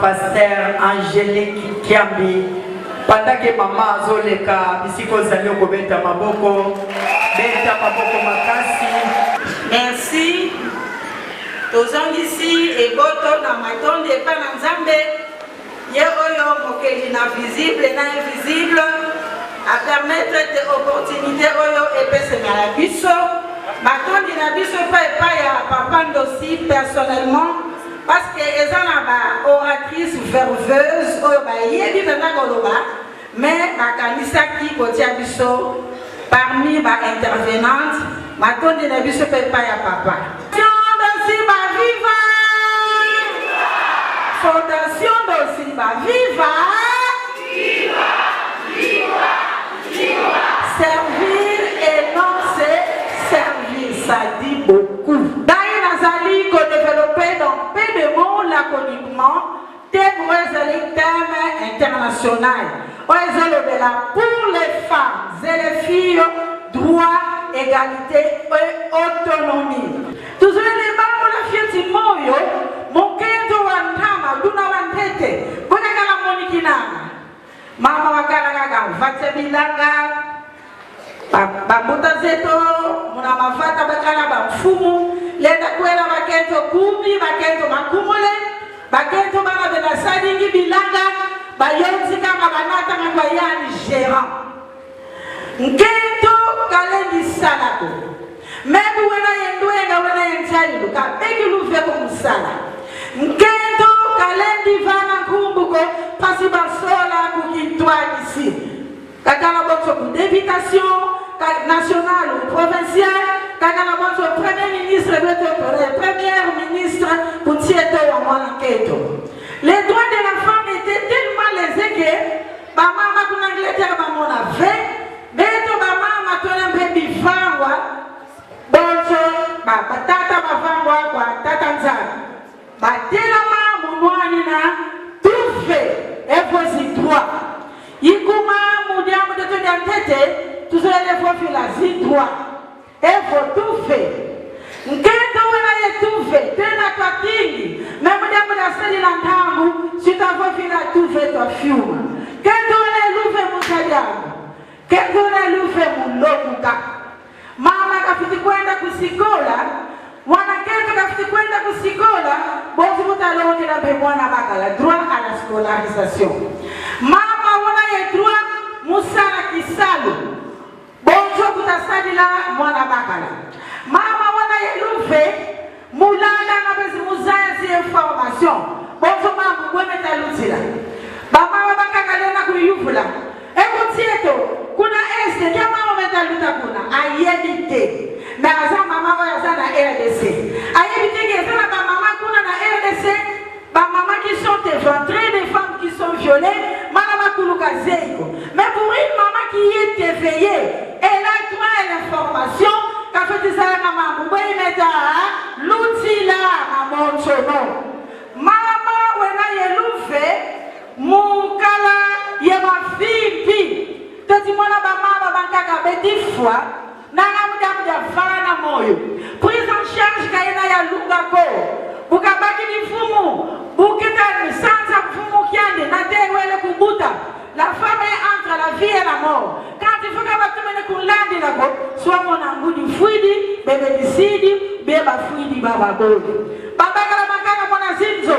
Pasteur Angelique Kiambi. Pendant que mama azoleka, bisika ozali okobeta maboko, beta maboko makasi. Merci. Tozongisi eboto na matondi epai na Nzambe, ye oyo mokeli na visible na invisible, a permettre ete opportunité oyo epesemela biso. Matondi na biso epai epai ya Papa Ndosi personnellement, parce que eza na ba oratrice verveuse oyo bayebi mpenza koloba, mais bakanisaki kotia biso parmi ba intervenante. Matondi na biso mpe epai ya papa Ndosi. Ba viva Fondation Ndosi, ba viva! Servir et non se servir, ça dit beaucoup. Ngai nazali kodévelopper dans peu de mots, laconiquement, thème oyo ezali thème international oyo ezolobela pour les femmes et les filles, droit, égalité et autonomie. Tuzwele bango la fieti moyo mokento wa ntama duna wa ntete bonakala monikinanga mama wakala kaka vatia bilanga bambuta zeto muna mavata bakala bamfumu lenda kwela bakento kumi bakento makumule bakento bana bena salingi bilanga bayonzikanga banatanga kwa yani gérant nkento kalendi salako mebi wena yendwenga wena yenzalilu kabeki luveko musala nkento kalendi vana nkumbuko pasi basola kukintwanisi kakala bonso ku députation nationale ou provinciale, kakala bonso premier ministre beto première ministre kuntieto wa mwana nketo. Les droits de la femme étaient tellement lésés que bamama kuna Angleterre bamona ve beto bamama tona mpe bivangwa bonso batata bavangwa kwa tata Nzambe batelama munwani na tufe efosi droit ikuma mudiamu teto dia ntete tuzoele fofila zi droit efo tufe nkento wena ye tufe tena twa kingi me mudiamu daseli na ntambu sitafofila tufe twa fyuma kento wena elufe mutadiamu kento wena elufe mulokuka. Mama kafiti kwenda kusikola, mwana kento kafiti kwenda kusikola bozi mutalongela mpe mwana bakala droit à la scolarisation. Mama wana ye droit musala kisalu bonzo kutasalila mwana bakala. Mama wana ye lufe mulanda na bezi muzazi information bonzo mambu bwemeta lutila bamama bakaka lena kuyuvula ekutieto kuna este kia mama meta luta kuna ayebi te, mais aza mama oyo aza na RDC, ayebi te ke eza na bamama kuna na RDC, bamama qui sont éventrées, des femmes qui sont violées, mana bakuluka zeiko. Mais pour une maman qui est éveillée, elle a droit à l'information kafetisalaka mambu boyimeta lutila mamonchono. Mama wena yelufe mukala ye mafimpi totimona bamama bankaka bedifwa nanga mudamuda vana moyo prise en charge kayena ya lungako bukabaki lifumu bukita sanza mfumu kyande na tewele kubuta. La femme est entre la vie et la mort. Quand il faut que batumene kulandilako soit mona ngudi fwidi bebe disidi be bafwidi bababoli babakala bakaka mona zinzo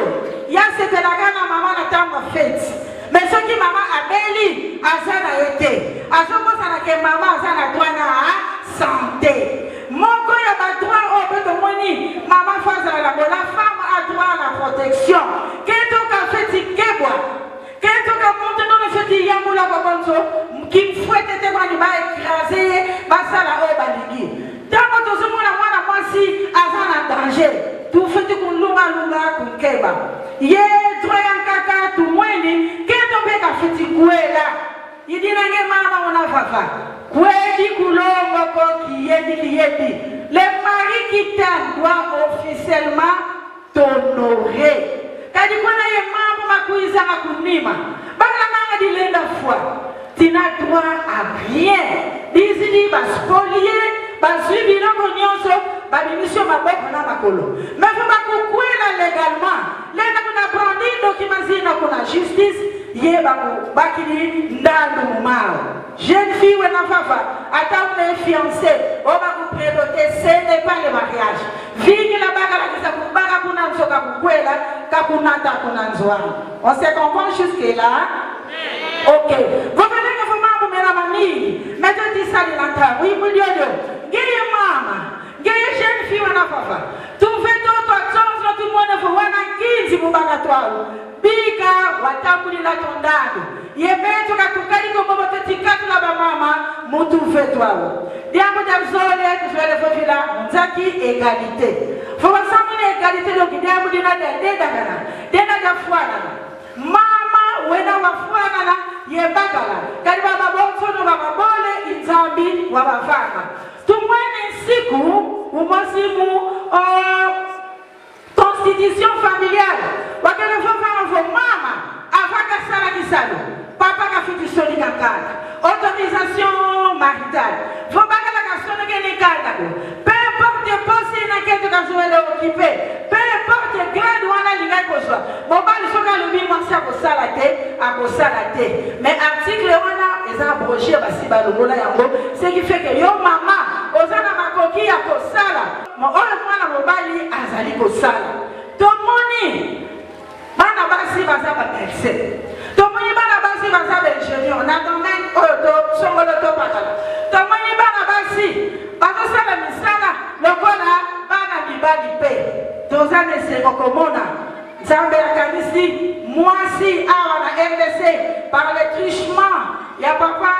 ya setelaka na mama na ntango ya feti. Mais soki mama abeli, aza na ye te, azokosana ke mama aza na droit na santé. Moko ya badroit oyo mpe tomoni mama fo azala nango, la femme a droit à la protection. Ketoka feti kebwa ketoka muntu nono feti yambula kobonzo kimfwete te kwani baécraser ye basala oyo balingi. Ntango tozomona mwana mwasi aza na danger, tufeti kulungalunga kunkeba ye droit ya nkaka tumweni keto mpe kafeti kwela idinange mama ona vava kwedi kulongoko kiyedi kiyedi. Le mari qui t'aime doit officiellement t'honorer. Kadi kwana ye mambo makuizanga kunima bakala manga dilenda foi tu n'as droit à rien. Bizidi baspolier bazwi biloko nyonso babimisi yo maboko na makolo, mais fo bakokwela légalement lenda kuna brandi document. na justice ye bakili ndandu mumao. Jeune fille wena fafa ata une fiancé oyo bakupredote, ce n'est pas le mariage. Vingila bakalakisa kubaka kuna nzoka kukwela kakunata kuna nzwana. On se comprend jusque là? Ok, vovenenge vumambu mela mamingi metotisalila ntango imuliodio ngeye mama, ngeye jeune fille wana fafa tuve toto atsonzo tumone vo wana nkinzi mubaka twawu bika watambulila tondando yemeto katukaliko bobo totikatula bamama mutuve twawu diambo dia zole tuzwele fofila munzaki égalité fo basamuni égalité. Donc diambo dina dia dedangana dena dia fwanana mama wena wafwanana yembakala kali baba bonsono bababole inzambi wabavanga tumwene nsiku umosimu constitution familiale wakele fofanga fo mama avaka sala kisalo papa kafuti soni kankanda autorisation maritale fo bakala kasono kene kanda ko peu importe poste na kento kazoele occupé, peu importe grade wana alingai kozwa mobali, soki alobi mwasi akosala te, akosala te. Mais article wana eza abrogé, basi balongola yango, ce qui fait que yo mama oza na makoki ya kosala oyo mwana mobali azali kosala. Tomoni bana basi baza bamédecin, tomoni bana basi baza baingénieur na domaine oyo to songolo to pakala, tomoni bana basi bazosala misala lokola bana mibali. Mpe toza na esengo komona Nzambe akanisi mwasi awa na RDC par le truchement ya papa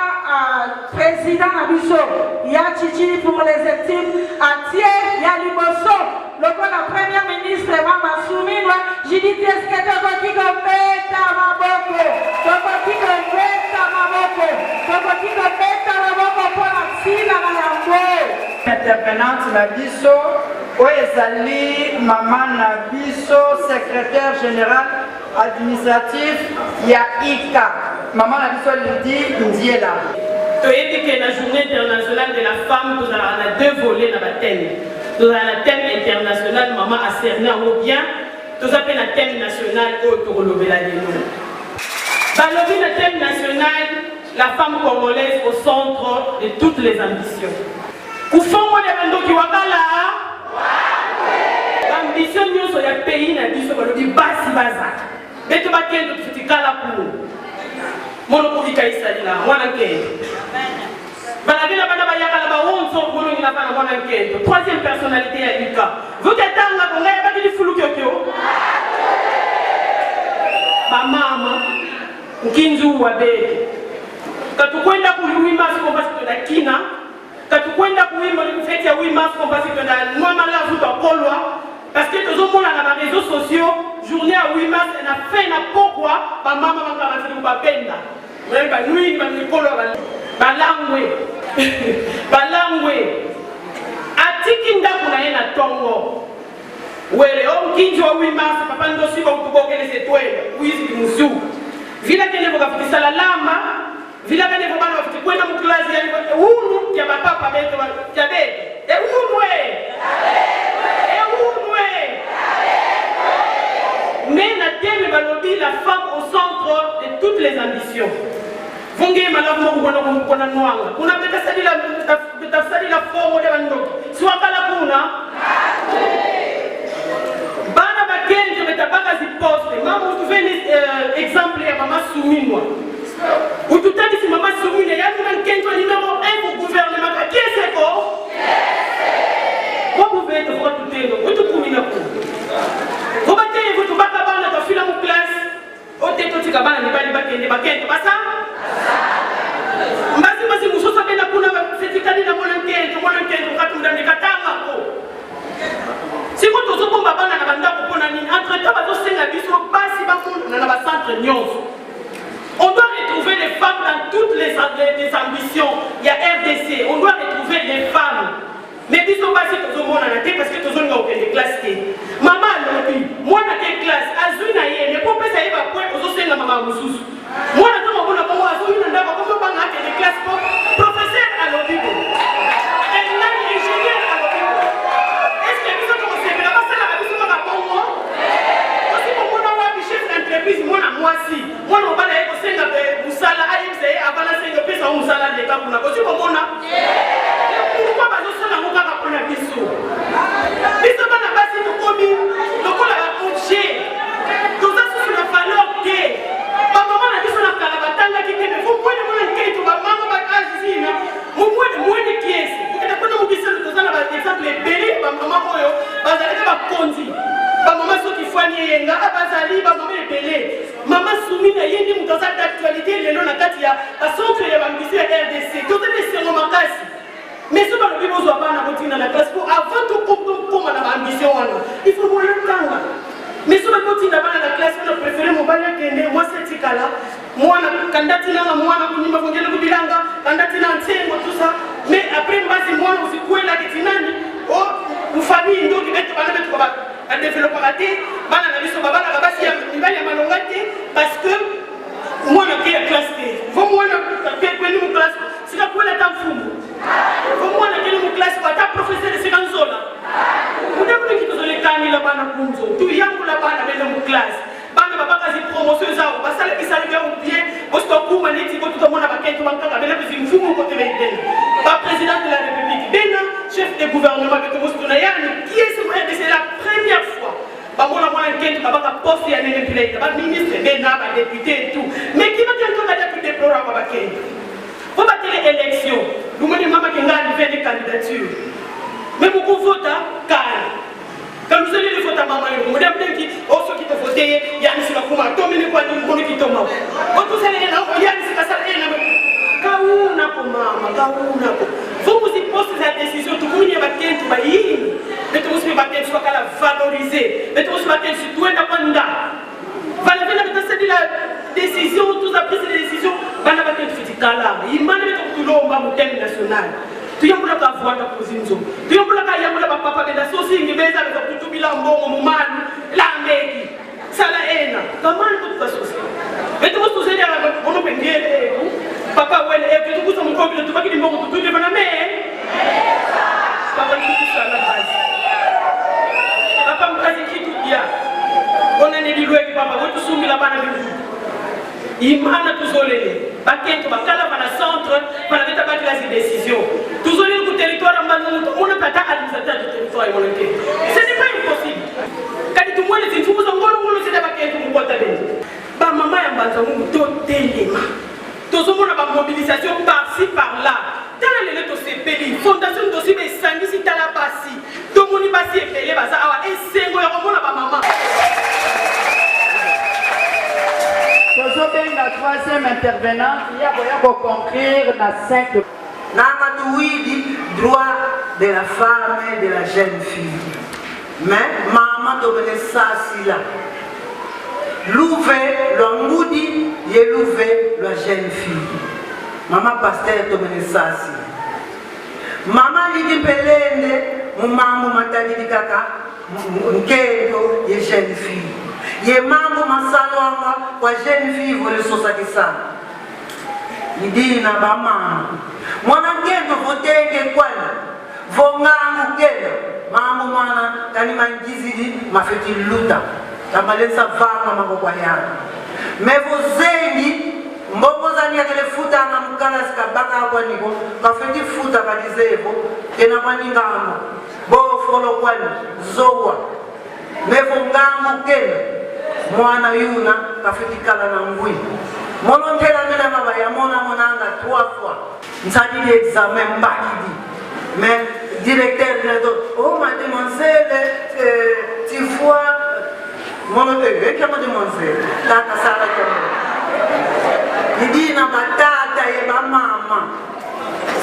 président na biso ya Chichi pour les intimes, atie ya liboso lokola premier ministre mama Suminwa Judith. Eske tokoki kobeta maboko? Tokoki kobeta maboko? Tokoki kobeta maboko mpona ntina na yango? Intervenante na biso oyo ezali mama na biso, secrétaire général administratif ya IKA, mama na biso Lidi Ndiela. Toyebi ke na Journée internationale de la femme, tozalaka na deux volets na bathème. Tozala na thème international, mama acerné yango bien. Toza mpe na thème national oyo tokolobela lelo. Balobi na thème national: la femme congolaise au centre de toutes les ambitions. Kufongola bandoki wakala baambition nyonso ya pays na biso. Balobi basi baza beto bakende tutikala kulu monoko ikayisalila mwana nkende balabela bana bayakala bawonso molongi na bana mwana nkendo. Troisième personnalité ya Luka vuketanga kongai yabaki lifulu kyokyo bamama nkinzu wa beke katukwenda kuliwima sikombasi twenda kina katukwenda kuwimba fête ya 8 mars kombasi twenda nwa malavu twakolwa, parce que tozomona na baréseaux sociaux journée ya 8 mars na fin na pokwa bamama bankamatili babenda banwini bamikolo balangwe balangwe atiki ndako na ye na ntongo wele o nkinzi wa 8 mars papa ndosi bautubokelese twele wizi musu vila kende bokafutisala lamba vila kende bobana bafuti kwenda muklasi ya unu ya bapapa beto ya beto eunwe eunwe. Mais na thème balobi la femme au centre de toutes les ambitions. Vunge malamu moko kona kona nwanga kuna betasalila betasalila fomo de bandoki siwakala kuna bana bakenje betabaka ziposte. Mama utuveni exemple ya mama Suminwa, ututandisi mama Suminwa yaluna nkenjo numéro 1 ku gouvernement kakieseko kwakuvete foka tutendo utukumina ku vobateye vutu baka bana twafila mu classe ote totika bana mibali bakende bakende basa mbasi mbasi mosusu abenda kuna setikali na mwana nkento mwana nkento katundande katangako. Siko tozobomba bana na bandako mpona nini? Entre temps bazosenga biso basi bamonana na bacentre nyonso. On doit retrouver les femmes dans toutes les ambitions ya RDC. On doit retrouver les femmes, mais biso basi tozomonana te parce que tozolinga kokende classe te. Mama alobi mwana te classe azwi na ye me po opesa ye bapoint, ozosenga mama mosusu. Mwana ntango amona bongo azongi na ndako, akomobanga akende classe po professeur alobi bo enani ingénieur alobi bo. Est ce que biso tokosepela basalaka biso kaka bongo? Osi komona wapi chef d'entreprise mwana mwasi? Eyenga bazali bamama ebele. Mama Sumina ye nde moto aza d'actualité lelo na kati ya bacentre ya bamisi ya RDC. Tozali esengo makasi. Mais soki balobi bozwa bana botinda na classe po avant tokoma na baambition wana il faut mwana tanga. Mais soki balobi botinda bana na classe wana préféré mobali akende mwasi atikala mwana kanda tinanga mwana kunyumba kongele kubilanga kanda tina nsengo tout ça mais après mbasi mwana usikwelaki tinani o famille ndoki beto bana beto ba badevelopaka te bana na biso babalaka basi ya mibali ya malonga te parce que mwana ke ya classe te vo mwana kweni mu classe sika kwela ata mfumu vo mwana keni mu classe ata professeur esika nzola mudakuniki tozolekangela bana kunzo tuyangula bana bene mu classe bana babakazi promotion eza awa basala bisala bya bien bosi tokuma neti bo tutomona bakento bankaka bena bizi mfumu kote bena ba président de la république bena chef de gouvernement beto bosi tuna yani qui est ce RDC la première fois bamona mwana nkento babaka poste ya nene mpila ita ba ministre bena ba député et tout mais qui va kento kadia tu déplora kwa bakento po batele élection lumoni mama kenga arrivé ni candidature mais mukuvota kala Kaluseli li fota mama yo muda mdenki o soki to vote ye yani sika kuma to mini kwa ni mkono kitoma o tusele na o yani sika sala ena kauna ko mama kauna ko vous vous poste za décision tukumini ya bakentu bayini beto musi bakentu bakala valoriser beto musi bakentu tuenda kwa nda Valavela betasali la décision tous a prise de décision bana bakentu fitikala imana beto kutulomba mu thème national tuyambulaka avwanda kuzinzo tuyambulaka ayambula bapapa benda sosingi beza beza kutubila mbongo mumanu lambeki sala ena kamani kutuka sosi beto musuzeli ono pengele eku papa wele eku tukusa mukobile tubakili mbongo tutule bana me papa tukusala kazi papa mkazi kitu bia onane lilweki papa wetusumbila bana bivudu imana tuzolele bakento bakala bana centre bana beta bakilasi décision tuzolele ku territoire mbanu mutu mona pata administrateur du territoire mona te ce n'est pas impossible kadi tumwele zinfumu za ngolongolo zida bakento mukwata bene bamama ya mbanza mungu totelema tozomona bamobilisation par-ci par-là tala lelo tosepeli fondation dosi esangisi tala basi tomoni basi ebele baza awa esengo ya komona bamama tozobenga troisième intervenant ya koya koconclure na 5 nanga tuwidi droit de la femme et de la jeune fille mais mama tomene sasila luve lwa ngudi ye luve lwa jeune fille mama pasteur tomene sasila Mama Lidi Pelende mumambo matalili kaka nkendo ye jeune fille ye mambo masalwanga kwa jeune fille volesosakisana idina bamama mwana nkendo votenge kwani vongangu kena mambo mwana kani mangizili mafeti luta kamalensa vanga mango kwa yana me vozengi mbongo zani yakele futa nga mukala sikabaka kwaniko kafeti futa kadizevo kena kwaningango bofolo kwani zowa mevo ngango kena mwana yuna kafeti kala na ngwi molonthela mena mabaya mona monanga trois fois nsalili examen mbakidi mais directeur directeur oh mademoiselle euh, tu vois mono eh, eh, mademoiselle tata sala idina batata ye bamama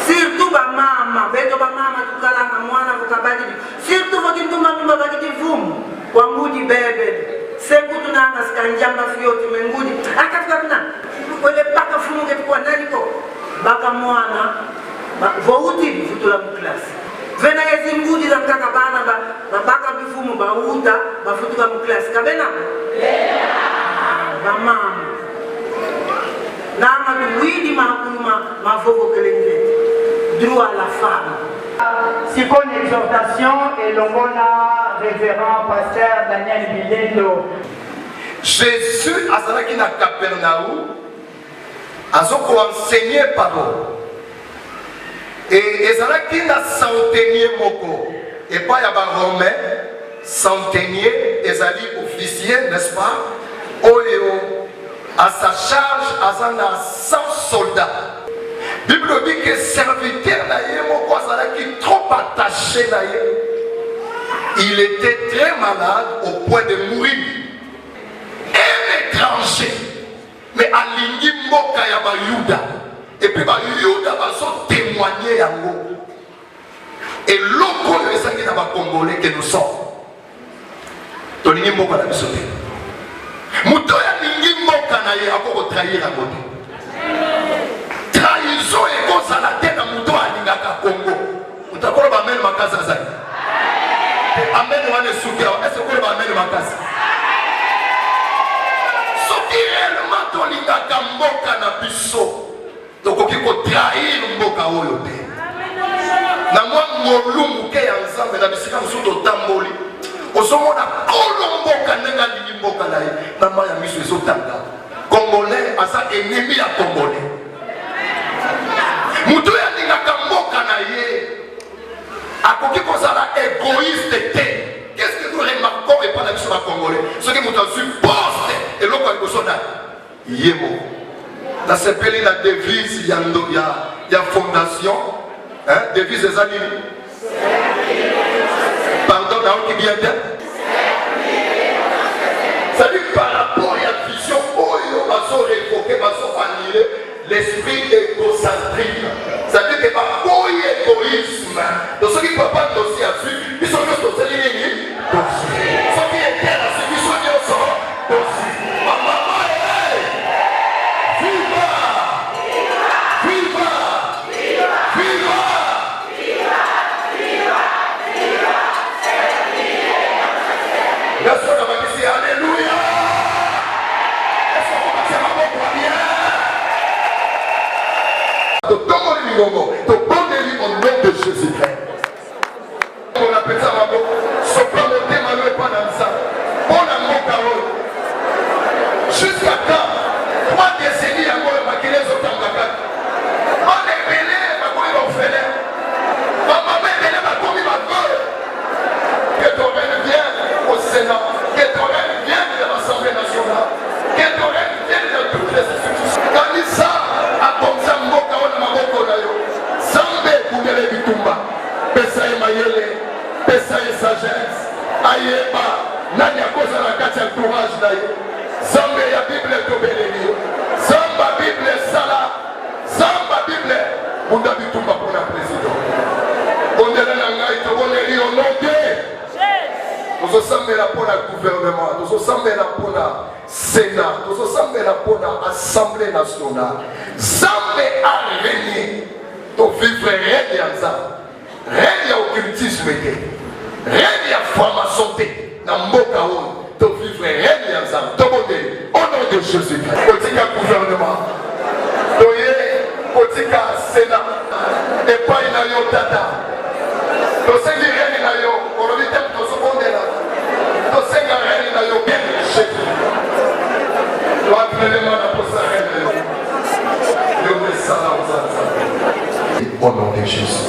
surtout bamama beto bamama tukalanga mwana vukabadidi surtout vokintumbantumba vakidivumu kwangudi bebe sekutu nanga sikanjamba fioti mengudi akatukakuna wele baka fumuke tukwa naniko baka mwana vouti bifutula muklasi vena ezi ngudi za nkaka bana babaka bifumu bauta bafutuka muklasi kabena bamama nanga tuwidi makulu mavovokelengete droit à la femme sikoyo na exhortation elongo na révérend pasteur Daniel Bilendo. Jésus azalaki na Capernaum azokoenseigner parole e ezalaki na centenier moko epai ya baromain. Centenier ezali officier, n'est-ce pas, oyo à sa charge aza na 100 soldats. Bible elobi ke serviteur na ye moko azalaki trop attaché na ye, il était très malade au point de mourir. étranger mais alingi mboka ya bayuda epuis bayuda bazotemoigne yango eloko oyo ezangi na bacongolais que nous sommes tolingi mboka na biso te moto oyo alingi mboka na ye akoki kotrahir yango te trahison ekozala te na moto oyo alingaka congo moto akoloba amen makasi azali amen wana esuki awa ese okoloba amen makasi soki réellement tolingaka mboka na biso Tokoki ko trahir mboka oyo te. Na mwa ngolu moke ya Nzambe na bisika mosusu totamboli, ozomona kolo mboka ndenge alingi mboka na ye, na mai ya miso ezotanga. Congolais aza ennemi ya Congolais. Moto oyo alingaka mboka na ye akoki kozala egoïste te. Qu'est-ce que nous remarquons epai na biso ba Congolais? Soki moto azwi poste, eloko ya liboso nani? Ye moko. Nasepeli na devise ya, ndo, ya, ya fondation hein? Devise eza nini? Pardon, nayoki bien te. C'est-à-dire par rapport ya vision oyo bazo révoquer, bazo annuler l'esprit égocentrique. C'est-à-dire que baboyi égoïsme. Donc soki papa Ndosi azwi, biso nyonso tosali nini? Tozwi. Soki Etere azwi, biso nyonso tozwi. Bamama eh! Viva! Viva! Viva! Yesu nabakisi haleluya. Yesu akobatia maboko ya bien. Totomboli mingongo, tobondeli au nom de Jésus-Christ. Tombola mpenza maboko, sopa motema no epa na Nzambe mpo na mboka oyo. Jusqu'à quand? Trois décennies yango oyo makila ezotanga kaka. Bana ebele bakomi ba orphelin, bamama ebele bakomi ba veuve. Que ton règne vienne au Sénat, que ton règne vienne dans l'Assemblée nationale, que ton règne vienne dans toutes les institutions. Kanisa akonza mboka oyo na maboko na yo. Nzambe ebundela bitumba. Pesa ye mayele, pesa ye sagesse, ayeba nani akozala na kati ya entourage na ye. Nzambe ya Bible tobeleli yo, Nzambe ya Bible sala, Nzambe ya Bible bunda bitumba mpo na president. Bondela na ngai, tobondeli yo no te. Tozosambela mpo na gouvernement, tozosambela mpo na Sénat, tozosambela mpo na Assemblée nationale. Nzambe a régné. To vivre règne ya Nzambe, règne ya occultisme te, règne ya franc-maçon te na mboka oyo. To vivre règne ya Nzambe. Tobondeli au nom de Jésus-Christ. Kotika gouvernement, toye kotika Sénat epai na yo tata, tosengi règne na yo, olobi te tozobondela, tosenga règne na yo bien chef. Toatelema na posa règne na yo. Au nom de Jésus.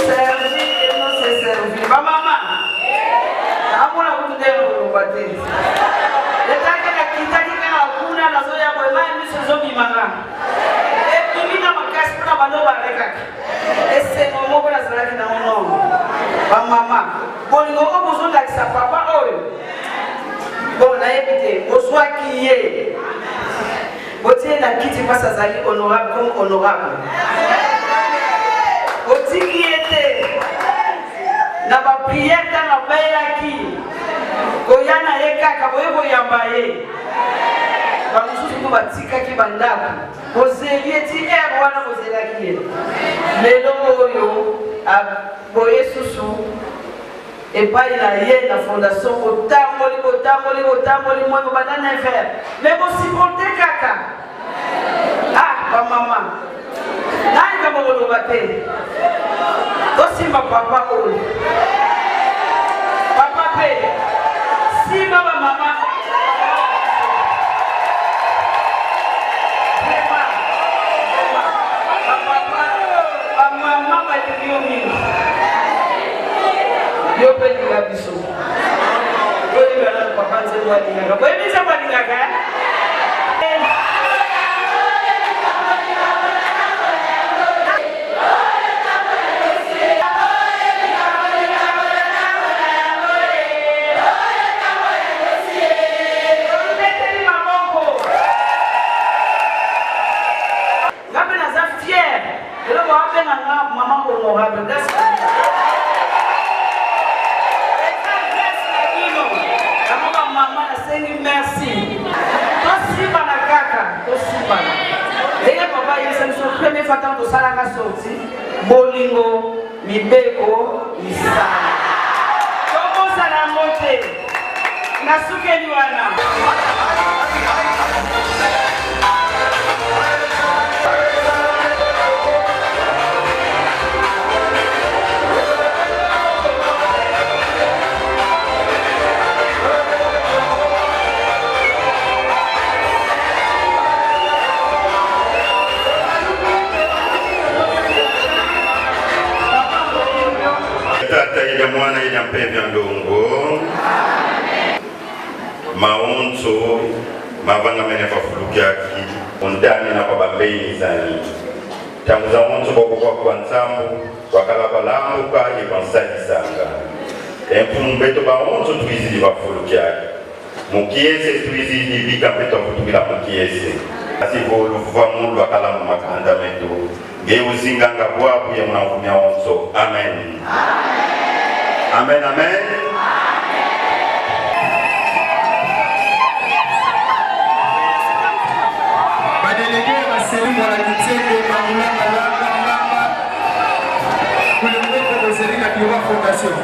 Servi et non se servi. Ba mama. Amona kutu ndenge koloba te. Etaki nakitaki kaka kuna nazoya boye mai miso ezobimaka. Ebimi na makasi mpona bando balekaka. Esengo moko nazalaki nango nono. Ba mama, bolingo oyo bozolakisa papa oyo. Bon, nayebi te, bozwaki ye. Botie na kiti mpasi azali honorable comme honorable. Otiki ye te na ba prière ntango abelaki koya na ye kaka boye koyamba ye bamosusu mpo batikaki bandako bozeli ye ti heure wana bozelaki ye lelo oyo boye susu epai na ye na fondation botamboli botamboli botamboli moi bobanda 9 heures mais bosupporte kaka ah bamama nani kama koloba te tosimba papa oyo papa mpe simba bamama vraiment vraiment bapapa. Alingi yo mingi. Yo mpe linga biso. Toyeba nanu papa nzembo alingaka. Boyebi nzembo alingaka eh? Tobeteli maboko. Nga pe naza fier eloko abenga nga maman honorable grace eza grace na bino yango ba mama nasengi merci tosimbana kaka tosimbana ndenge papa ayebisa biso premier fois ntango tosalaka sorti bolingo mibeko misala tobosana yango te nasukeli wana. Tata ya Mwana ya Mpevya Ndongo maonso mavangamene pafulukyaki ondani na kwa bambeni zani tangu za onso bokokwa kwa nsambu wakala balambuka yebansalisanga emfumu mbeto baonso tuizili bafulukyaki mukiese tuizili bika mpe twakutukila mukiese asivo luvuva mulu akala mu makanda metu ngeuzinganga bwabu ya munamvumya onso. Amen, amen, amen. Badélégué baseli mwana kitenge mangulanga langa ngamba kulengoko bozali na bureau ya fondation.